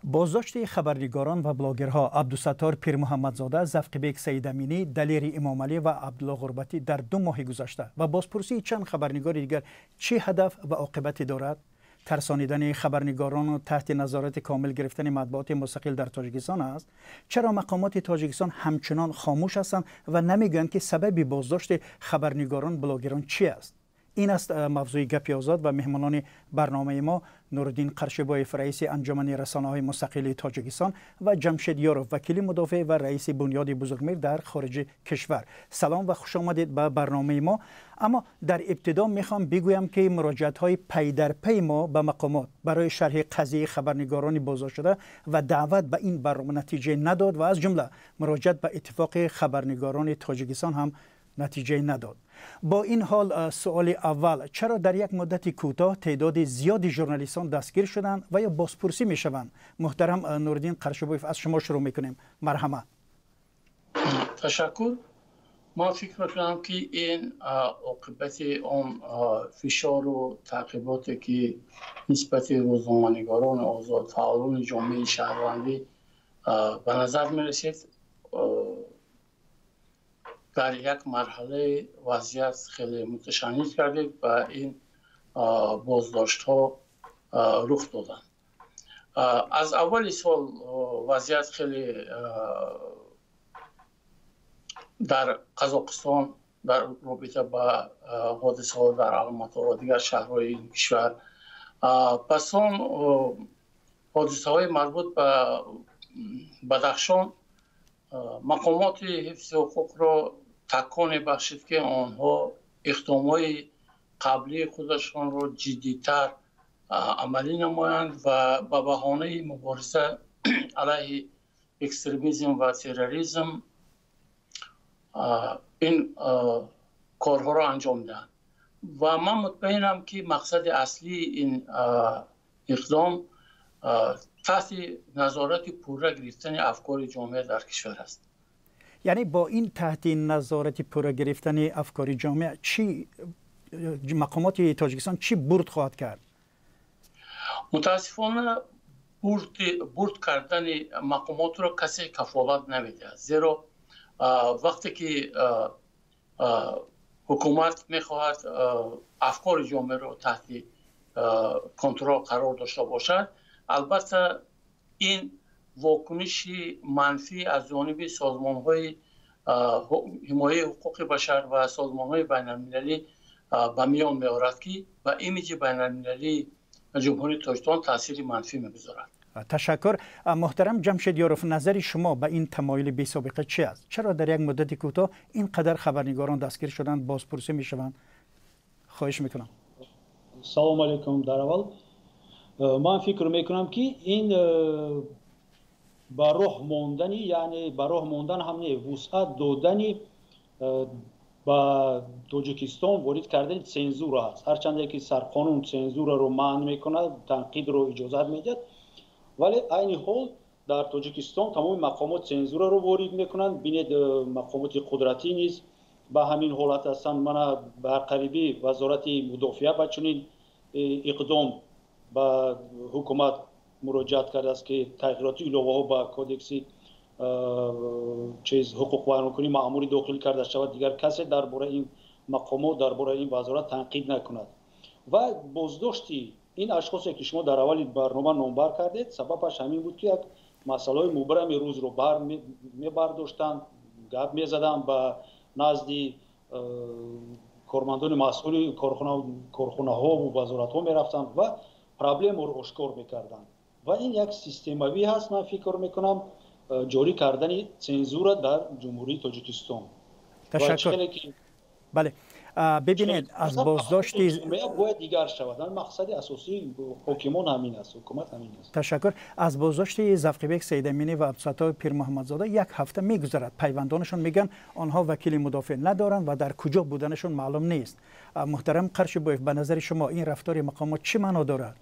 Боздошти хабарнигорон ва блогерҳо Абдусаттор Пирмуҳаммадзода, Завқибек Саидаминӣ, Далери Имомалӣ ва Абдулло Ғурбатӣ дар 2 моҳи гузашта ва бозпурсии чанд хабарнигори дигар чӣ ҳадаф ва оқибате дорад? Тарсонидани хабарнигорону таҳти назорати комил гирифтани матбуоти мустақил дар Тоҷикистон аст? Чаро мақомоти Тоҷикистон ҳамчунон хомӯш ҳастанд ва намегӯянд, ки сабаби боздошти хабарнигорон, блогерон чӣ аст? Ин аст мавзӯи Гапи озод ва меҳмонони барномаи мо Нуриддин Қаршибоев, раиси Анҷумани расонаҳои мустақили Тоҷикистон, ва Ҷамшед Ёров, вакили мудофеъ ва раиси Бунёди Бузургмир дар хориҷи кишвар. Салом ва хуш омадед ба барномаи мо. Аммо дар ибтидо мехоҳам бигӯям, ки муроҷиатҳои пайдарпайи мо ба мақомот барои шарҳи қазияи хабарнигорони боздоштшуда ва даъват ба ин барнома натиҷа надод ва аз ҷумла муроҷиат ба Иттифоқи хабарнигорони Тоҷикистон ҳам натиҷа надод. Бо ин ҳол, суоли аввал: чаро дар як муддати кӯтоҳ теъдоди зиёди журналистон дастгир шуданд ва ё бозпурсӣ мешаванд? Муҳтарам Нуриддин Қаршибоев, аз шумо шурӯъ мекунем. Марҳамат. Ташаккур. Ман фикр мекунам, ки ин оқибати он фишору таъқиботе, ки нисбати рӯзноманигорони озод, фаъолони ҷомеаи шаҳрвандӣ ба назар мерасид, дар як марҳалаи вазъият хеле муташанниҷ гардид ва ин боздоштҳо рух доданд. Аз аввали сол вазъият хеле дар Қазоқистон дар робита ба ҳодисаҳо дар Алмато ва дигар шаҳрҳои ин кишвар, пас он ҳодисаҳои марбут ба Бадахшон мақомоти ҳифзи ҳуқуқро таконе бахшид, ки онҳо иқдомҳои қаблии худашонро ҷиддитар амалӣ намоянд ва ба баҳонаи мубориза алайҳи экстремизм ва терроризм ин корҳоро анҷом диҳанд. Ва ман мутмаинам, ки мақсади аслии ин иқдом таҳти назорати пурра гирифтани афкори ҷомеа дар кишвар аст. Яъне бо ин таҳти назорати пурра гирифтани афкори ҷомеа чӣ мақомоти Тоҷикистон чӣ бурд хоҳад кард? Мутаассифона, бурд кардани мақомотро касе кафолат намедиҳад, зеро вақте ки ҳукумат мехоҳад афкори ҷомеаро таҳти контрол қарор дошта бошад, албатта ин вокуниши манфӣ аз ҷониби созмонҳои ҳимояи ҳуқуқи башар ва созмонҳои байналмилалӣ ба миён меорад, ки ба имиҷи байналмилалии Ҷумҳурии Тоҷикистон таъсири манфӣ мегузорад. Ташаккур. Муҳтарам Ҷамшед Ёров, назари шумо ба ин тамоюли бесобиқа чи аст? Чаро дар як муддати кӯтоҳ ин қадар хабарнигорон дастгир шуданд, бозпурсӣ мешаванд? Хоҳиш мекунам. Салому алайкум. Дар аввал ман фикр мекунам, ки ин ба роҳ мондани, яъне ба роҳ мондан ҳам не, вусъат додани ба Тоҷикистон ворид кардани цензура аст. Ҳарчанде ки сарқонун цензураро манъ мекунад, танқидро иҷозат медиҳад, вале айни ҳол дар Тоҷикистон тамоми мақомот цензураро ворид мекунанд. Бинед, мақомоти қудратӣ низ ба ҳамин ҳолат ҳастанд. Мана бар қарибӣ Вазорати мудофиа ба чунин иқдом ба ҳукумат муроҷиат кардааст, ки тағйироти иловаҳо ба кодекси чиз ҳуқуқвайронкунӣ маъмурӣ дохил карда шавад, дигар касе дар бораи ин мақомот, дар бораи ин вазорат танқид накунад. Ва боздошти ин ашхосе, ки шумо дар аввали барнома номбар кардед, сабабаш ҳамин буд, ки як масъалаҳои мубрами рӯзро бар мебардоштанд, гап мезаданд, ба назди кормандони масъули корхонаҳову вазоратҳо мерафтанд ва проблемаро ошкор мекарданд. Ва ин як системавӣ ҳаст, ман фикр мекунам, ҷорӣ кардани цензура дар Ҷумҳурии Тоҷикистон. Ташаккур. Бале, бибинед, аз боздошти бояд дигар шавад. Мақсади асосии ҳокимон ҳамин аст, ҳукумат ҳамин аст. Ташаккур. Аз боздошти Завқибек Саидаминӣ ва Абдусаттор Пирмуҳаммадзода як ҳафта мегузарад. Пайвандонашон мегӯянд, онҳо вакили мудофеъ надоранд ва дар куҷо буданашон маълум нест. Муҳтарам Қаршибоев, ба назари шумо ин рафтори мақомот чӣ маъно дорад?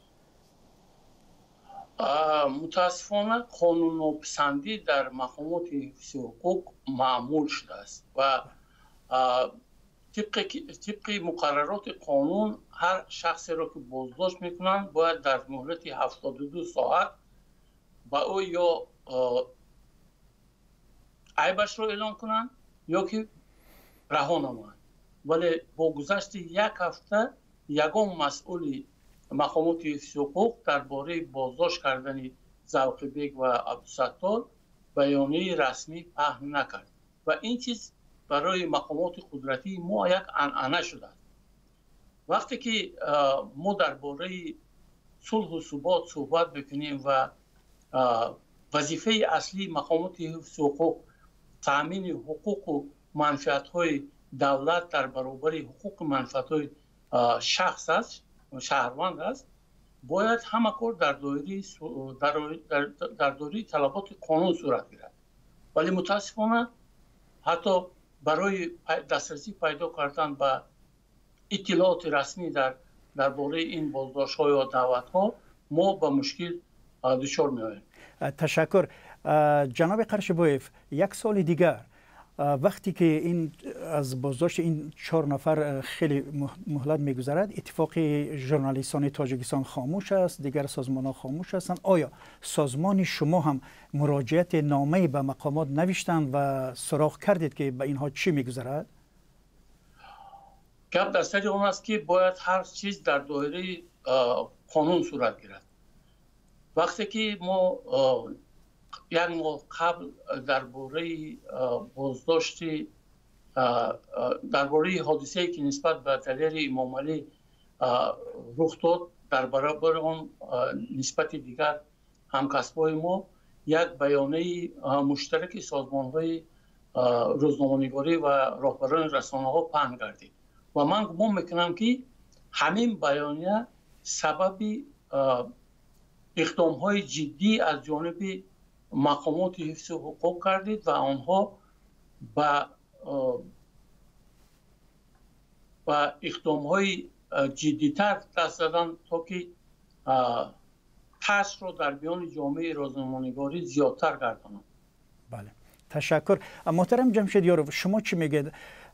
Мутаассифона, қонуннописандӣ дар мақомоти ҳифзи ҳуқуқ маъмул шудааст ва тибқи муқаррароти қонун ҳар шахсеро, ки боздошт мекунанд, бояд дар муҳлати 72 соат Ба ӯ ё айбашро эълон кунанд, ё ки раҳо намоянд. Вале бо гузашти як ҳафта ягон масъули мақомоти ҳифзи ҳуқуқ дар бораи боздошт кардани Завқибек ва Абдусаттор баёнияи расмӣ паҳн накард ва ин чиз барои мақомоти қудратии мо як анъана шудааст. Вақте ки мо дар бораи сулҳу субот суҳбат мекунем ва вазифаи аслии мақомоти ҳифзи ҳуқуқ таъмини ҳуқуқу манфиатҳои давлат дар баробари ҳуқуқу манфиатҳои шахс аст, шаҳрванд аст, бояд ҳама кор дар доираи талаботи қонун сурат гирад. Вале мутаассифона ҳатто барои дастрасӣ пайдо кардан ба иттилооти расмӣ дар бораи ин боздоштҳо ё даъватҳо мо ба мушкил дучор меоем. Ташаккур. Ҷаноби Қаршибоев, як соли дигар, вақте ки ин аз боздошти ин 4 нафар хеле муҳлат мегузарад, иттифоқи журналистони Тоҷикистон хомӯш аст, дигар созмонҳо хомӯш ҳастанд. Оё созмони шумо ҳам муроҷиати номае ба мақомот навиштанд ва суроғ кардед, ки ба инҳо чӣ мегузарад? Гап дар сари он аст, ки бояд ҳар чиз дар доираи қонун сурат гирад. Вақте ки мо як моҳ қабл дар бораи боздошти, дар бораи ҳодисае, ки нисбат ба Далери Имомалӣ рух дод, дар баробари он нисбати дигар ҳамкасбҳои мо як баёнаи муштараки созмонҳои рӯзноманигорӣ ва роҳбарони расонаҳо паҳн гардид ва ман гумон мекунам, ки ҳамин баёния сабаби иқдомҳои ҷиддӣ аз ҷониби мақомоти ҳифзи ҳуқуқ гардид ва онҳо ба иқдомҳои ҷиддитар даст заданд, то ки тарсро дар миёни ҷомеаи рӯзноманигорӣ зиёдтар гардонанд. Бале, ташаккур. Муҳтарам Ҷамшед Ёров, шумо чӣ мегӯед?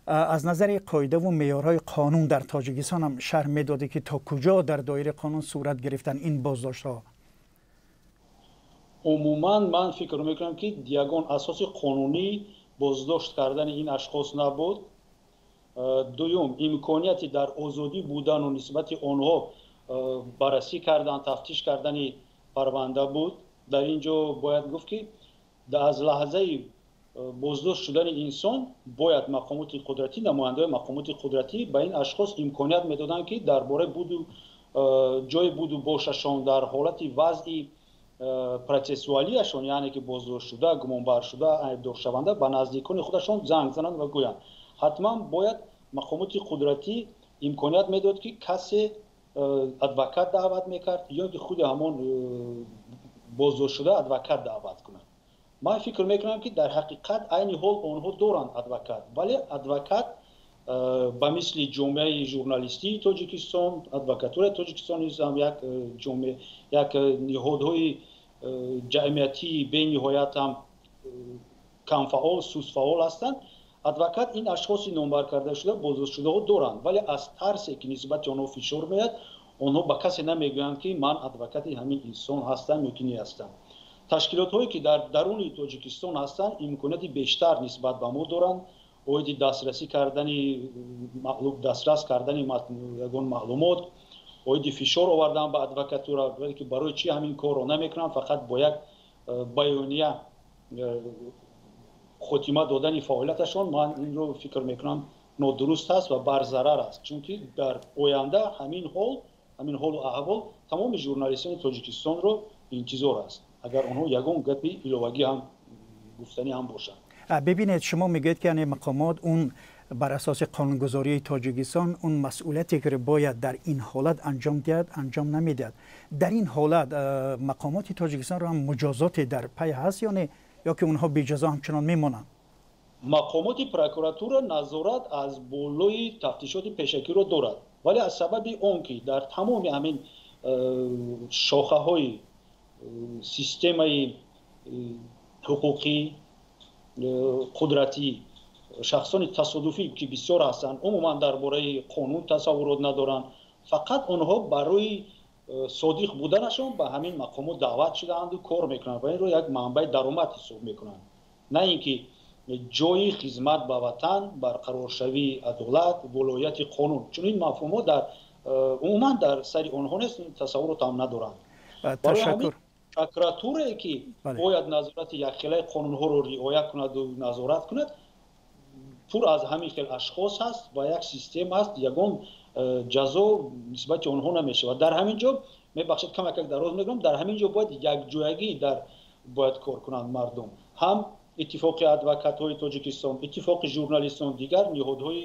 Аз назари қоидаву меъёрҳои қонун дар Тоҷикистон ҳам шарҳ медодед, ки то куҷо дар доираи қонун сурат гирифтан ин боздоштҳо? Умуман ман фикр мекунам, ки ягон асоси қонунӣ боздошт кардани ин ашхос набуд. Дуюм, имконияти дар озодӣ будану нисбати онҳо баррасӣ кардан, тафтиш кардани парванда буд. Дар ин ҷо бояд гуфт, ки аз лаҳзаи боздошт шудани инсон бояд мақомоти қудратӣ, намояндаҳои мақомоти қудратӣ ба ин ашхос имконият медоданд, ки дар бораи буду ҷои буду бошашон дар ҳолати вазъи процессуалиашон, яъне ки боздоштшуда, гумонбаршуда, айбдоршаванда ба наздикони худашон занг зананд ва гӯянд. Ҳатман бояд мақомоти қудратӣ имконият медод, ки касе адвокат даъват мекард ё ки худи ҳамон боздоштшуда адвокат даъват кунад. Ман фикр мекунам, ки дар ҳақиқат айни ҳол онҳо доранд адвокат, вале адвокат ба мисли ҷомеаи журналистии Тоҷикистон, адвокатураи Тоҷикистон низ ҳам як ниҳодҳои ҷамъиятии бениҳоят ҳам камфаъол, сустфаъол ҳастанд. Адвокат ин ашхоси номбар карда шуда, боздоштшудаҳо доранд, вале аз тарсе, ки нисбати онҳо фишор меояд, онҳо ба касе намегӯянд, ки ман адвокати ҳамин инсон ҳастам ё ки не ҳастам. Ташкилотҳое, ки дар даруни Тоҷикистон ҳастанд, имконияти бештар нисбат ба мо доранд оиди дастрасӣ кардани, дастрас кардани ягон маълумот, оиди фишор овардан ба адвокатура, ки барои чӣ ҳамин корро намекунанд. Фақат бо як баёния хотима додани фаъолияташон, ман инро фикр мекунам, нодуруст аст ва барзарар аст, чунки дар оянда ҳамин ҳолу аҳвол тамоми журналистони Тоҷикистонро интизор аст, агар онҳо ягон гапи иловагӣ ҳам гуфтанӣ ҳам бошанд. Бибинед, шумо мегӯед, ки яъне мақомот он бар асоси қонунгузории Тоҷикистон он масъулияте, ки бояд дар ин ҳолат анҷом диҳад, анҷом намедиҳад. Дар ин ҳолат мақомоти Тоҷикистонро ҳам муҷозоте дар пай ҳаст ё не, ё ки онҳо беҷазо ҳамчунон мемонанд? Мақомоти прокуратура назорат аз болои тафтишоти пешакиро дорад, вале аз сабаби он ки дар тамоми ҳамин шохаҳои системаи ҳуқуқӣ, қудратӣ шахсони тасодуфӣ, ки бисёр ҳастанд, умуман дар бораи қонун тасаввурот надоранд, фақат онҳо барои Содиқ буданашон ба ҳамин мақомот даъват шудаанду кор мекунанд ва инро як манбаи даромад ҳисоб мекунанд, на ин ки ҷои хизмат ба ватан, барқароршавии адолат, волояти қонун. Чунин мафҳумҳо дар умуман дар сари онҳо нест, тасаввурот ҳам надоранд. Ташаккур. Прокуратурае ки бояд назорати якхелаи қонунҳоро риоя кунаду назорат кунад, пур аз ҳамин хел ашхос ҳаст ва як система аст, ягон ҷазо нисбати онҳо намешавад. Дар ҳамин ҷо, мебахшед, камакак дароз мегӯям, дар ҳамин ҷо бояд якҷоягӣ дар бояд кор кунанд мардум, ҳам иттифоқи адвокатҳои Тоҷикистон, иттифоқи журналистон, дигар ниҳодҳои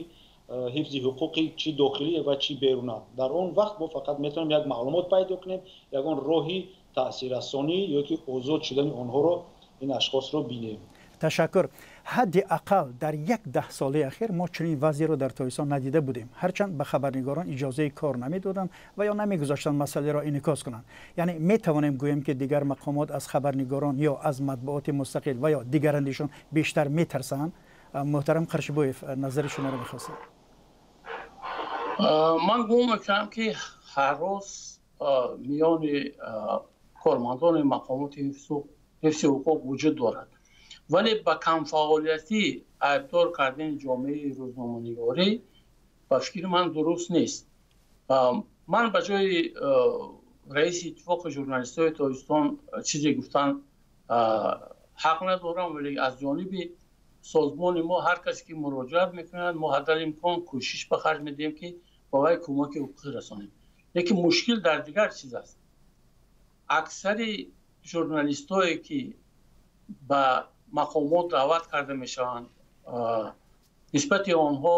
ҳифзи ҳуқуқи чӣ дохилӣ ва чӣ беруна. Дар он вақт мо фақат метавонем як маълумот пайдо кунем, ягон роҳи таъсиррасонӣ ё ки озод шудани онҳоро, ин ашхосро бинем. Ташаккур. Ҳадди ақал дар як даҳсолаи ахир мо чунин вазъеро дар Тоҷикистон надида будем. Ҳарчанд ба хабарнигорон иҷозаи кор намедоданд ва ё намегузоштанд масъаларо инъикос кунанд. Яъне метавонем гӯем, ки дигар мақомот аз хабарнигорон ё аз матбуоти мустақил ва ё дигарандешон бештар метарсанд? Муҳтарам Қаршибоев, назари шуморо мехостам. Ман гумон мекунам, ки ҳарос миёни кормандони мақомоти ҳифзи ҳуқуқ вуҷуд дорад, вале ба камфаъолиятӣ айбдор кардани ҷомеаи рӯзноманигорӣ ба фикри ман дуруст нест. Ман ба ҷои раиси иттифоқи журналистҳои Тоҷикистон чизе гуфтан ҳақ надорам, вале аз ҷониби созмони мо ҳар касе ки муроҷиат мекунад, мо ҳадалимкон кӯшиш ба харҷ медиҳем, ки ба вай кӯмаки ҳуқуқӣ расонем. Лекин мушкил дар дигар чиз аст. Аксари журналистҳое ки ба мақомот даъват карда мешаванд, нисбати онҳо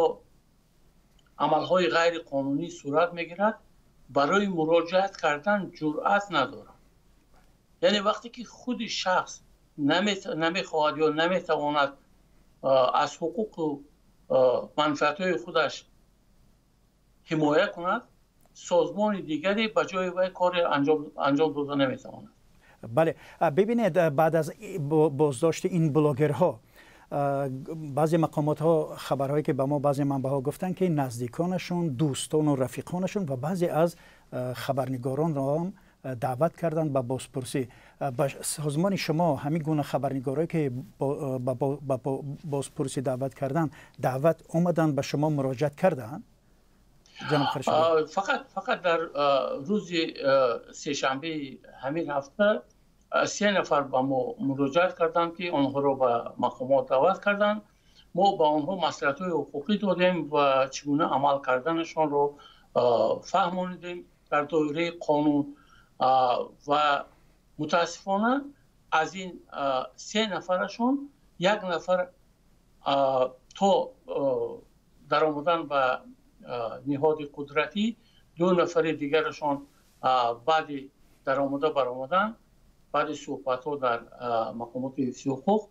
амалҳои ғайриқонунӣ сурат мегирад, барои муроҷиат кардан ҷуръат надоранд. Яъне вақте ки худи шахс намехоҳад ё наметавонад аз ҳуқуқу манфиатҳои худаш ҳимоя кунад, созмони дигаре ба ҷои вай кори анҷом дода наметавонад. Бале, бибинед, баъд аз боздошти ин блогерҳо баъзе мақомотҳо, хабарҳое ки ба мо баъзе манбаъҳо гуфтанд, ки наздиконашон, дӯстону рафиқонашон ва баъзе аз хабарнигоронро ҳам даъват карданд ба бозпурсӣ. Ба созмони шумо ҳамин гуна хабарнигорое ки ба бозпурсӣ даъват карданд, даъват омаданд, ба шумо муроҷиат карданд, ҷаноб Қаршибоев? Фақат дар рӯзи сешанбеи ҳамин ҳафта се нафар ба мо муроҷиат карданд, ки онҳоро ба мақомот даъват карданд. Мо ба онҳо маслиҳатҳои ҳуқуқӣ додем ва чӣ гуна амал карданашонро фаҳмонидем дар доираи қонун. Ва мутаассифона аз ин се нафарашон як нафар то даромадан ба ниҳоди қудратӣ, ду нафари дигарашон баъди даромада баромадан, баъди суҳбатҳо дар мақомоти ҳифзи ҳуқуқ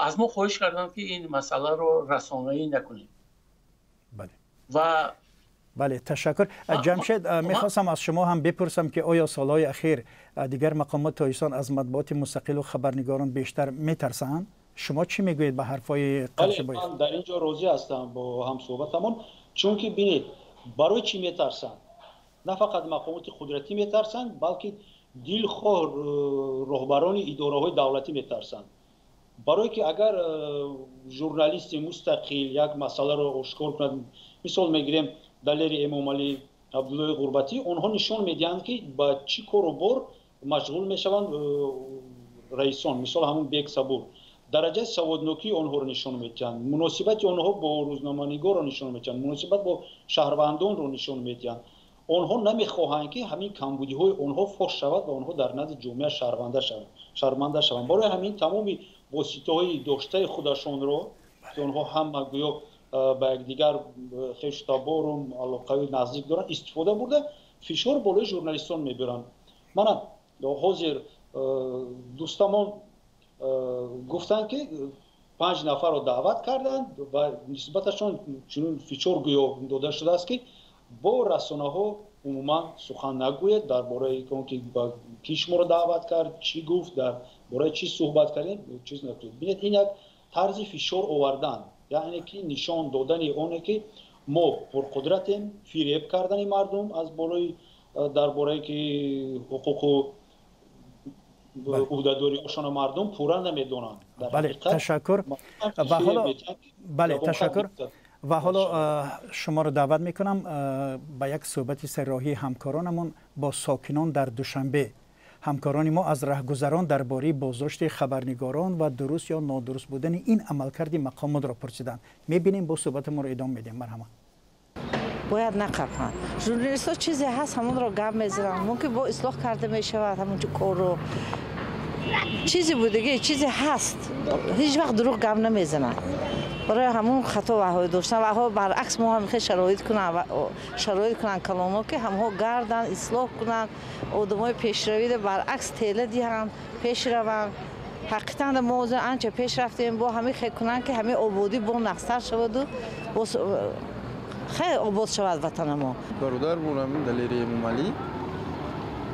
аз мо хоҳиш карданд, ки ин масъаларо расонаӣ накунем. Ва Бале, ташаккур. Ҷамшед, мехостам аз шумо ҳам бипурсам, ки оё солҳои ахир дигар мақомот тоҷикистон аз матбуоти мустақилу хабарнигорон бештар метарсанд? Шумо чӣ мегӯед ба ҳарфҳои Қаршибоев? Ман дар ин ҷо розӣ ҳастам бо ҳамсӯҳбатамон, чунки бинед, барои чӣ метарсанд? На фақат мақомоти қудратӣ метарсанд, балки дилхоҳ роҳбарони идораҳои давлатӣ метарсанд, барое ки агар журналисти мустақил як масъаларо ошкор кунад, мисол мегирем Далери Эмомалӣ, Абдуллои Ғурбатӣ, онҳо нишон медиҳанд, ки ба чӣ кору бор машғул мешаванд раисон, мисол ҳамун Бек Сабур, дараҷаи саводнокии онҳоро нишон медиҳанд, муносибати онҳо бо рӯзноманигорро нишон медиҳанд, муносибат бо шаҳрвандонро нишон медиҳанд. Онҳо намехоҳанд, ки ҳамин камбудиҳои онҳо фош шавад ва онҳо дар назди ҷомеа шарманда шаванд. Барои ҳамин тамоми воситаҳои доштаи худашонро, ки онҳо ҳама гӯё ба якдигар хештабору алоқаи наздик доранд, истифода бурда, фишор болои журналистон мебаранд. Мана ҳозир дӯстамон гуфтанд, ки панҷ нафарро даъват карданд ва нисбаташон чунин фишор гӯё дода шудааст, ки бо расонаҳо умуман сухан нагӯед дар бораи он ки кӣ шуморо даъват кард, чӣ гуфт, дар бораи чӣ суҳбат кардем, чиз накунед. Бинед, ин як тарзи фишор овардан, яъне ки нишон додани оне, ки мо пурқудратем, фиреб кардани мардум аз болои Дар бораи ки ҳуқуқу уҳдадориҳошона мардум пурра намедонанд. Бале, ташаккур. Ва ҳоло, бале, ташаккур. Ва ҳоло шуморо даъват мекунам ба як суҳбати сарроҳии ҳамкоронамон бо сокинон дар Душанбе. Ҳамкорони мо аз раҳгузарон дар бораи боздошти хабарнигорон ва дуруст ё нодуруст будани ин амалкарди мақомотро пурсиданд. Мебинем, бо суҳбатамонро идома медиҳем. Марҳамат. Бояд нақапанд журналистҳо. Чизе ҳаст, ҳамонро гап мезананд, мумкин бо ислоҳ карда мешавад. Ҳамонҷо корро чизе будагӣ, чизе ҳаст, ҳеҷ вақт дурӯғ гап намезананд. Барои ҳамун хато ваҳои доштан ваҳо баръакс мо ҳам хел шароит кунанд калоно, ки ҳамҳо гарданд, ислоҳ кунанд, одамои пешравида баръакс тела диҳанд, пеш раванд. Ҳақиқатан мо анча пеш рафтем, бо ҳамин хел кунанд, ки ҳамин ободӣ бо нақстар шаваду хеле обод шавад ватанамо. Бародармон ҳамин Далери Эмомалӣ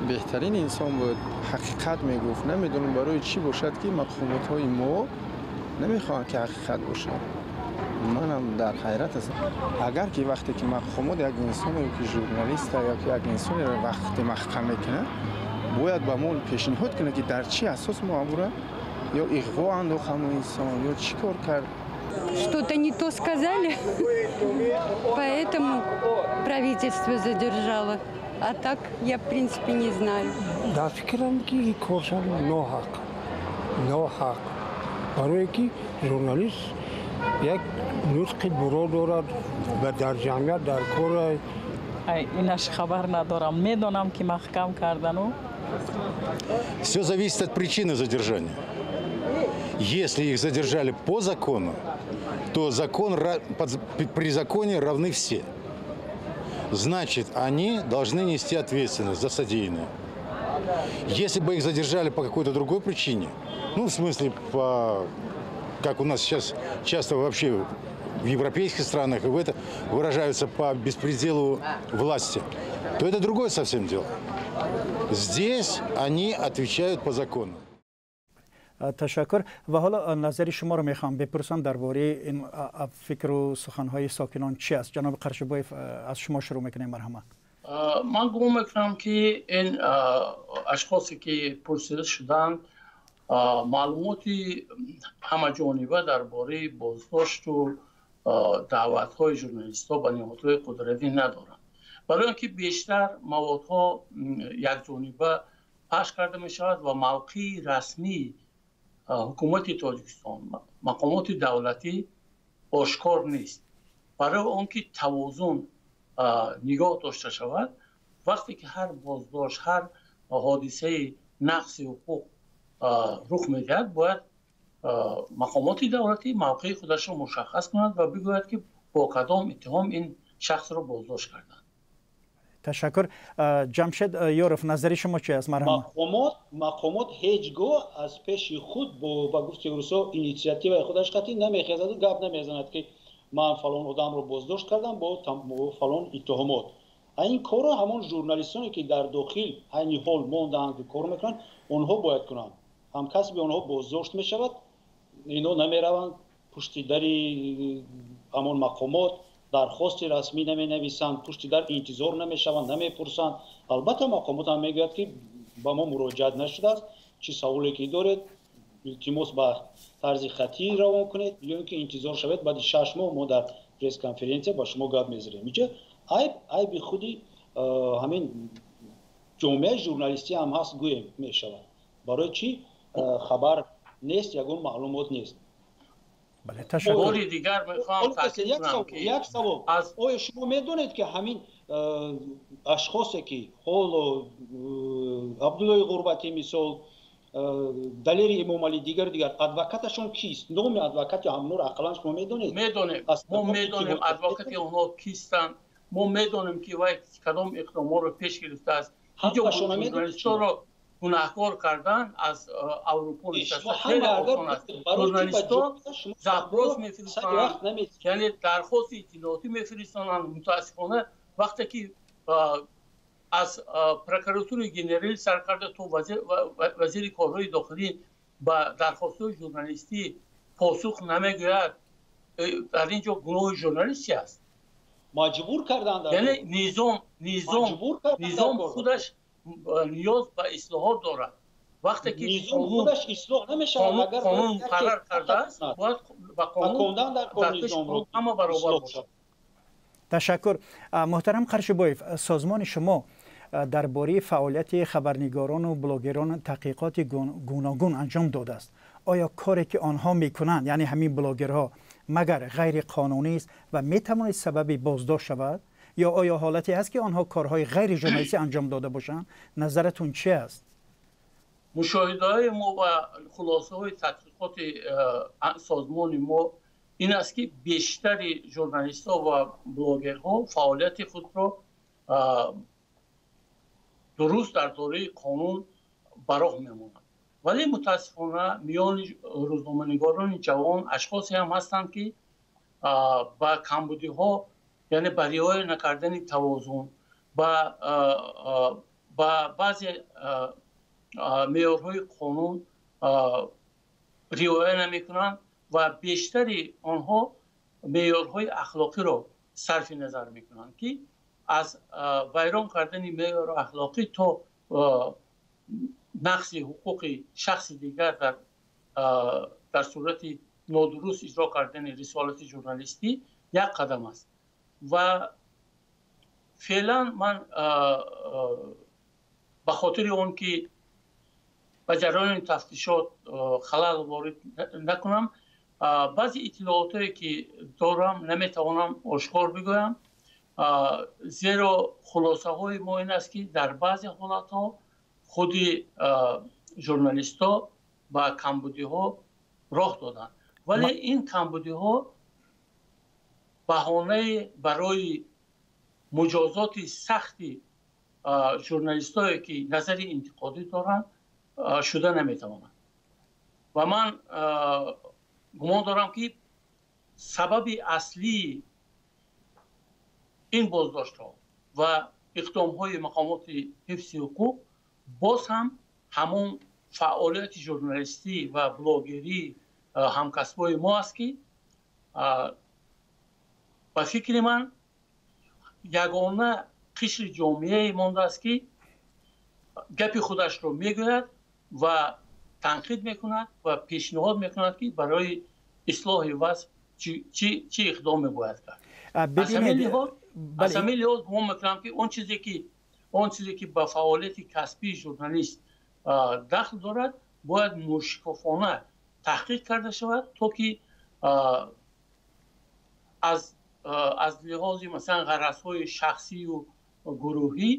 беҳтарин инсон буд, ҳақиқат мегуфт. Намедонам, барои чӣ бошад, ки мақомотҳои мо намехоҳанд, ки ҳақиқат бошад. Манам дар ҳайрат ҳастам. Агар ки вақте ки мақомот як инсоне ки журналиста ё як инсонеро вақте маҳкам мекунад, бояд ба мо пешниҳод кунад, ки дар чӣ асос мо амура ё иғво андохт ҳамон инсон, ё чӣ кор кард. Что-то не то сказали, поэтому правительство задержало. А так я, в принципе, не знаю. Дар фикрам, ки коршон ноҳақ, ноҳақ, барое ки журналист як нутқи буро дорад ва дар ҷамъият дар кора. Инаш хабар надорам, медонам, ки маҳкам кардану. Все зависит от причины задержания. Если их задержали по закону, то при законе равны все. Значит, они должны нести ответственность за содеянное. Если бы их задержали по какой-то другой причине, ну, в смысле, как у нас сейчас часто вообще в европейских странах и в это выражаются, по беспределу власти, то это другое совсем дело. Здесь они отвечают по закону. Ташаккур. Ва ҳоло назари шуморо мехоҳам бипурсам дар бораи ин фикру суханҳои сокинон чи аст. Ҷаноби Қаршибоев, аз шумо шурӯъ мекунем, марҳамат. Ман гумон мекунам, ки ин ашхосе ки пурсида шуданд, маълумоти ҳамаҷониба дар бораи боздошту даъватҳои журналистҳо ба ниҳодҳои қудратӣ надоранд, барои он ки бештар маводҳо якҷониба пахш карда мешавад ва мавқеи расмии ҳукумати Тоҷикистон, мақомоти давлатӣ ошкор нест. Барои он ки тавозун нигоҳ дошта шавад, вақте ки ҳар боздошт, ҳар ҳодисаи нақси ҳуқуқ рух медиҳад, бояд мақомоти давлатӣ мавқеи худашро мушаххас кунад ва бигӯяд, ки бо кадом иттиҳом ин шахсро боздошт карданд. Ташаккур. Ҷамшед Ёров, назари шумо чи аст? Марҳамат. Мақомот ҳеҷ гоҳ аз пеши худ бо, ба гуфти русо, инициативаи худаш қатъӣ намехезаду гап намезанад, ки ман фалон одамро боздошт кардам бо фалон иттиҳомот. Ин корро ҳамон журналистоне, ки дар дохил айни ҳол мондаанд, ки кор мекунанд, онҳо бояд кунанд. Ҳамкасби онҳо боздошт мешавад, ино намераванд пушти дари ҳамон мақомот, дархости расмӣ наменависанд, пушти дар интизор намешаванд, намепурсанд. Албатта, мақомот ҳам мегӯяд, ки ба мо муроҷиат нашудааст, чӣ саволе ки доред, илтимос, ба тарзи хаттӣ равон кунед ё ин ки интизор шавед, баъди 6 моҳ мо дар пресс-конференсия ба шумо гап мезанем. Инҷа айб айби худи ҳамин ҷомеаи журналистӣ ҳам ҳаст, гӯем мешавад. Барои чӣ хабар нест, ягон маълумот нест? Бори дигар мехоҳам таъкид кунам, ки Як савол: оё шумо медонед, ки ҳамин ашхосе, ки ҳоло Абдуллои Ғурбатӣ, мисол, Далери Эмомалӣ, дигар дигар, адвокаташон кист? Номи адвокати ҳамонро ақаллан шумо медонед? Медонем, мо медонем адвокати онҳо кистанд. Мо медонем, ки вай кадом иқдомҳоро пеш гирифтааст. Журналистҳоро гунаҳкор кардан аз Аврупо нишаста хеле осон аст. Журналистҳо запрос мефиристонанд, яъне дархости иттилоотӣ мефиристонанд. Мутаассифона, вақте ки аз прокуратураи генералӣ сар карда то вазири корҳои дохилӣ ба дархостҳои журналистӣ посух намегӯяд, дар ин ҷо гуноҳи журналист чи аст? Маҷбур карданд. Яъне низом худаш ниёз ба ислоҳот дорад. Вақте ки низом худаш ислоҳ намешавад, агар қонун муқаррар кардааст, бояд ба қонун дар пеши ҳама баробар бошад. Ташаккур. Муҳтарам Қаршибоев, созмони шумо дар бораи фаъолияти хабарнигорону блогерон таҳқиқоти гуногун анҷом додааст. Оё коре ки онҳо мекунанд, яъне ҳамин блогерҳо, магар ғайриқонунӣ аст ва метавонад сабаби боздошт шавад? Ё оё ҳолате ҳаст ки онҳо корҳои ғайрижурналистӣ анҷом дода бошанд? Назаратон чи аст? Мушоҳидаҳои мо ва хулосаҳои тадқиқоти созмони мо ин аст, ки бештари журналистҳо ва блогерҳо фаъолияти худро дуруст дар доираи қонун ба роҳ мемонанд. Вале мутаассифона миёни рӯзноманигорони ҷавон ашхосе ҳам ҳастанд, ки ба камбудиҳо, яъне ба риоя накардани тавозун, ба баъзе меъёрҳои қонун риоя намекунанд ва бештари онҳо меъёрҳои ахлоқиро сарфи назар мекунанд, ки аз вайрон кардани меъёри ахлоқӣ то нақзи ҳуқуқи шахси дигар дар сурати нодуруст иҷро кардани рисолати журналистӣ як қадам аст. Ва феълан ман ба хотири он ки ба ҷараёни тафтишот халал ворид накунам, баъзе иттилоотое ки дорам наметавонам ошкор бигӯям, зеро хулосаҳои мо ин аст, ки дар баъзе ҳолатҳо худи журналистҳо ба камбудиҳо роҳ доданд, вале ин камбудиҳо баҳонае барои муҷозоти сахти журналистҳое ки назари интиқодӣ доранд шуда наметавонанд. Ва ман гумон дорам, ки сабаби аслии ин боздоштҳо ва иқдомҳои мақомоти ҳифзи ҳуқуқ боз ҳам ҳамон фаъолияти журналистӣ ва блогерии ҳамкасбои мо аст, ки ба фикри ман ягона қишри ҷомеае мондааст, ки гапи худашро мегӯяд ва танқид мекунад ва пешниҳод мекунад, ки барои ислоҳи вазъ чӣ иқдоме бояд кард. Аз ҳамин лиҳоз гумон мекунам, ки он чизе ки ба фаъолияти касбии журналист дахл дорад, бояд мушкофона таҳқиқ карда шавад, то ки аз лиҳози масалан ғаразҳои шахсию гурӯҳӣ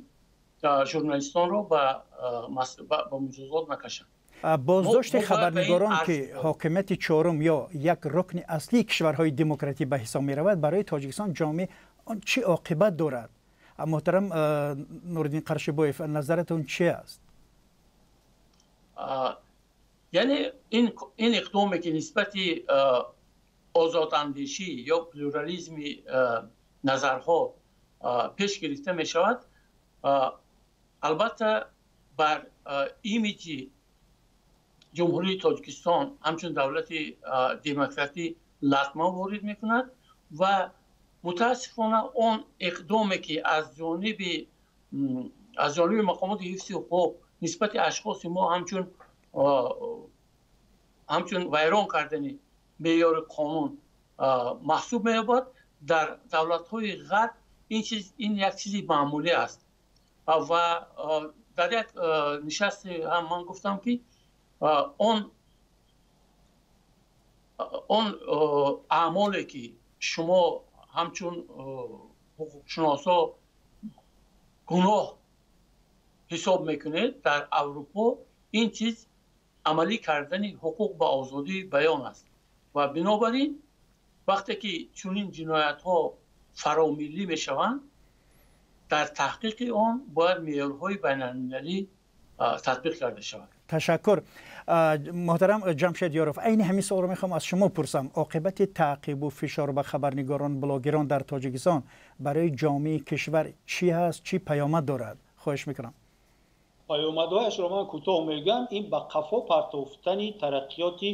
журналистонро ба муҷозот накашанд. Боздошти хабарнигорон, ки ҳокимияти чорум ё як рукни аслии кишварҳои демократӣ ба ҳисоб меравад, барои Тоҷикистон ҷомеа чӣ оқибат дорад? Муҳтарам Нуриддин Қаршибоев, назаратон чи аст? Яъне ин иқдоме ки нисбати озодандешӣ ё плюрализми назарҳо пеш гирифта мешавад, албатта бар имиҷи Ҷумҳурии Тоҷикистон ҳамчун давлати демократӣ латма ворид мекунад. Ва мутаассифона он иқдоме ки аз ҷониби мақомоти ҳифзи ҳуқуқ нисбати ашхоси мо ҳамчун вайрон кардани меъёри қонун маҳсуб меёбад, дар давлатҳои ғарб ин чиз ин як чизи маъмулӣ аст. Ва дар як нишасте ҳам ман гуфтам, ки он аъмоле ки шумо ҳамчун ҳуқуқшиносо гуноҳ ҳисоб мекунед, дар Аврупо ин чиз амалӣ кардани ҳуқуқ ба озодии баён аст. Ва бинобар ин вақте ки чунин ҷиноятҳо фаромиллӣ мешаванд, дар таҳқиқи он бояд меъёрҳои байналмилалӣ татбиқ карда шавад. Ташаккур. Муҳтарам Ҷамшед Ёров, айни ҳамин суолро мехоҳам аз шумо пурсам. Оқибати таъқибу фишор ба хабарнигорон, блогерон дар Тоҷикистон барои ҷомеаи кишвар чӣ ҳаст, чӣ паёмад дорад? Хоҳиш мекунам. Паёмадҳояшро ман кӯтоҳ мегӯям. Ин ба қафо партофтани тараққиёти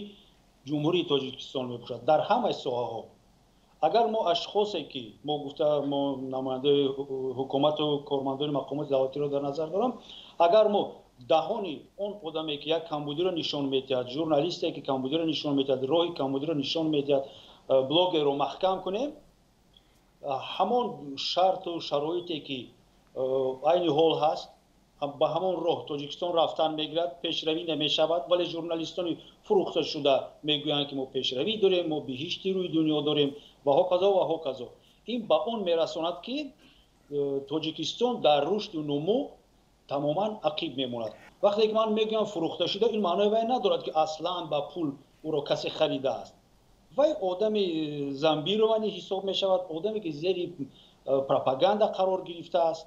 Ҷумҳурии Тоҷикистон мебошад дар ҳамаи соҳаҳо. Агар мо ашхосе ки мо гуфта, мо намояндаи ҳукумату кормандони мақомоти давлатиро дар назар дорам, агар мо даҳони он одаме ки як камбудиро нишон медиҳад, журналисте ки камбудиро нишон медиҳад, роҳи камбудиро нишон медиҳад, блогерро маҳкам кунем, ҳамон шарту шароите ки айни ҳол ҳаст, ба ҳамон роҳ Тоҷикистон рафтан мегирад, пешравӣ намешавад. Вале журналистони фурӯхташуда мегӯянд, ки мо пешравӣ дорем, мо биҳишти рӯи дунё дорем ва ҳоказо ва ҳоказо. Ин ба он мерасонад, ки Тоҷикистон дар рушду нумӯ тамоман ақиб мемонад. Вақте ки ман мегӯям фурӯхта шуда, ин маънои вай надорад, ки аслан ба пул ӯро касе харидааст. Вай одами зомбированный ҳисоб мешавад, одаме ки зери пропаганда қарор гирифтааст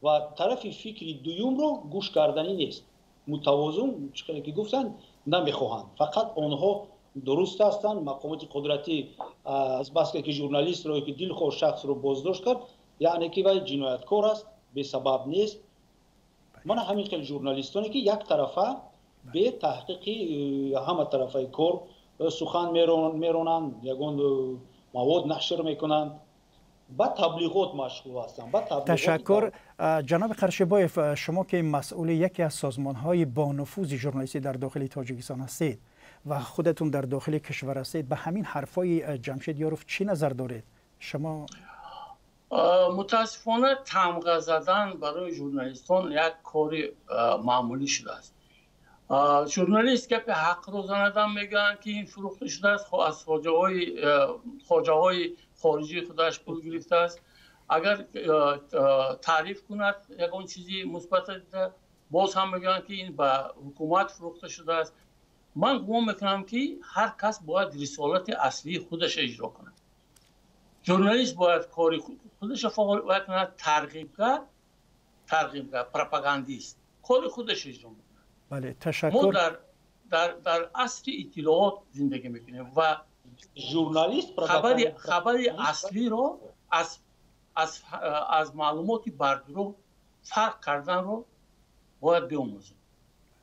ва тарафи фикри дуюмро гӯш карданӣ нест. Мутавозун, чӣ хеле ки гуфтанд, намехоҳанд, фақат онҳо дуруст ҳастанд. Мақомоти қудратӣ азбаске ки журналистро, ки дилхоҳ шахсро боздошт кард, яъне ки вай ҷинояткор аст, бесабаб нест. Мана ҳамин хел журналистоне ки яктарафа, бетаҳқиқи ҳама тарафаи кор сухан меронанд, ягон мавод нашр мекунанд, ба таблиғот машғул ҳастанд, ба таблиғот. Ташаккур. Ҷаноби Қаршибоев, шумо ки масъули яке аз созмонҳои бонуфузи журналистӣ дар дохили Тоҷикистон ҳастед ва худатон дар дохили кишвар ҳастед, ба ҳамин ҳарфҳои Ҷамшед Ёров чӣ назар доред шумо? Мутаассифона, тамға задан барои журналистон як кори маъмулӣ шудааст. Журналист гапи ҳақро занадам, мегӯянд, ки ин фурӯхта шудааст, аз хоҷаҳои хориҷии худаш пул гирифтааст. Агар таъриф кунад ягон чизи мусбата дида, боз ҳам мегӯянд, ки ин ба ҳукумат фурӯхта шудааст. Ман гумон мекунам, ки ҳар кас бояд рисолати аслии худаша иҷро кунад. Журналист бояд кори худаша фаъол кунад, тарғибгар, пропагандист кори худаша иҷро мекунад. Бале, ташаккур. Мо дар асри иттилоот зиндагӣ мекунем ва журналист хабари аслиро аз маълумоти бардурӯғ фарқ карданро бояд биомӯзем.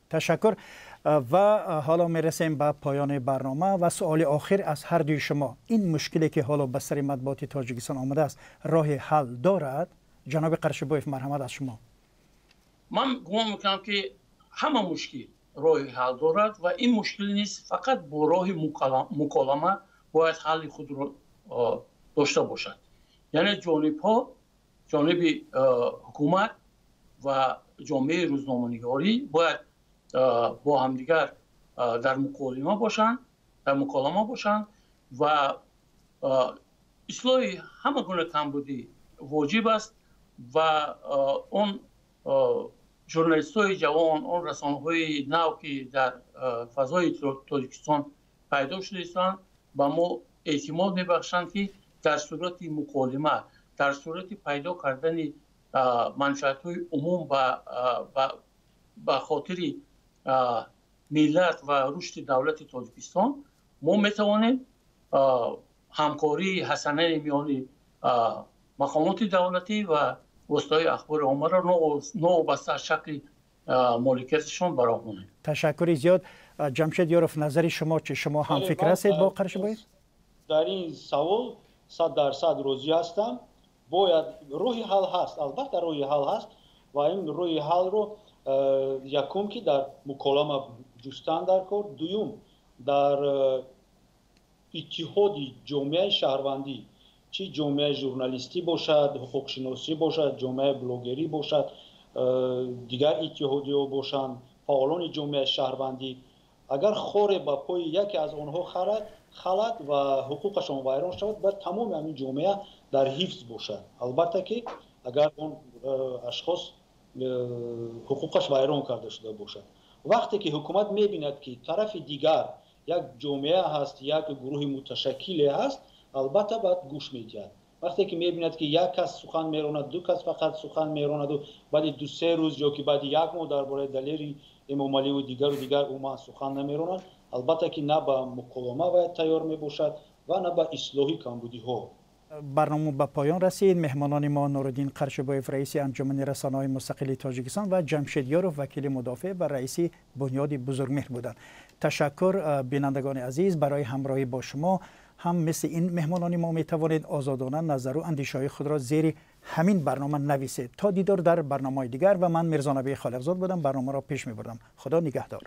Ташаккур. Ва ҳоло мерасем ба поёни барнома ва суоли охир аз ҳар дуи шумо: ин мушкиле ки ҳоло ба сари матбуоти Тоҷикистон омадааст, роҳи ҳал дорад? Ҷаноби Қаршибоев, марҳамат, аз шумо. Ман гумон мекунам, ки ҳама мушкил роҳи ҳал дорад ва ин мушкил низ фақат бо роҳи муколама бояд ҳалли худро дошта бошад. Яъне ҷонибҳо, ҷониби ҳукумат ва ҷомеаи рӯзноманигорӣ бояд бо ҳамдигар дар муколама бошанд ва ислоҳи ҳама гуна камбудӣ воҷиб аст ва он журналистҳои ҷавон, он расонаҳои нав, ки дар фазои Тоҷикистон пайдо шуда истанд, ба мо эътимод мебахшанд, ки дар сурати муколима, дар сурати пайдо кардани манфиатҳои умум ба хотири миллат ва рушди давлати Тоҷикистон мо метавонем ҳамкории ҳасанаи миёни мақомоти давлатӣ ва воситаҳои ахбори оммаро новобаста аз шакли моликияташон ба роҳ монем. Ташаккури зиёд. Ҷамшед Ёров, назари шумо чи? Шумо ҳамфикр ҳастед бо Қаршибоев? Дар ин савол 100% розӣ ҳастам. Бояд роҳи ҳал ҳаст, албатта роҳи ҳал ҳаст ва ин роҳи ҳалро якум, ки дар муколама ҷустан дар кор, дуюм, дар иттиҳоди ҷомеаи шаҳрвандӣ, чӣ ҷомеаи журналистӣ бошад, ҳуқуқшиносӣ бошад, ҷомеаи блогерӣ бошад, дигар иттиҳодиҳо бошанд, фаъолони ҷомеаи шаҳрвандӣ, агар хоре ба пои яке аз онҳо халад ва ҳуқуқашон вайрон шавад, бояд тамоми ҳамин ҷомеа дар ҳифз бошад. Албатта, ки агар он ашхос ҳуқуқаш вайрон карда шуда бошад. Вақте ки ҳукумат мебинад, ки тарафи дигар як ҷомеа ҳаст, як гурӯҳи муташаккиле ҳаст, албатта баъд гӯш медиҳад. Вақте ки мебинад, ки як кас сухан меронад, ду кас фақат сухан меронаду баъди 2-се рӯз ё ки баъди як моҳ дар бораи Далери Эмомаливу дигару дигар умуман сухан намеронад, албатта ки на ба муколама бояд тайёр мебошад ва на ба ислоҳи камбудиҳо. Барнома ба поён расид. Меҳмонони мо Нуриддин Қаршибоев, раиси Анҷумани расонаҳои мустақили Тоҷикистон, ва Ҷамшед Ёров, вакили мудофеъ ва раиси Бунёди Бузургмеҳр буданд. Ташаккур, бинандагони азиз, барои ҳамроҳӣ бо шумо. ҳам мисли ин меҳмонони мо метавонед озодона назару андешаҳои худро зери ҳамин барнома нависед. То дидор дар барномаҳои дигар. Ва ман Мирзонабии Холиқзод будам, барномаро пеш мебурдам. Худо нигаҳдор.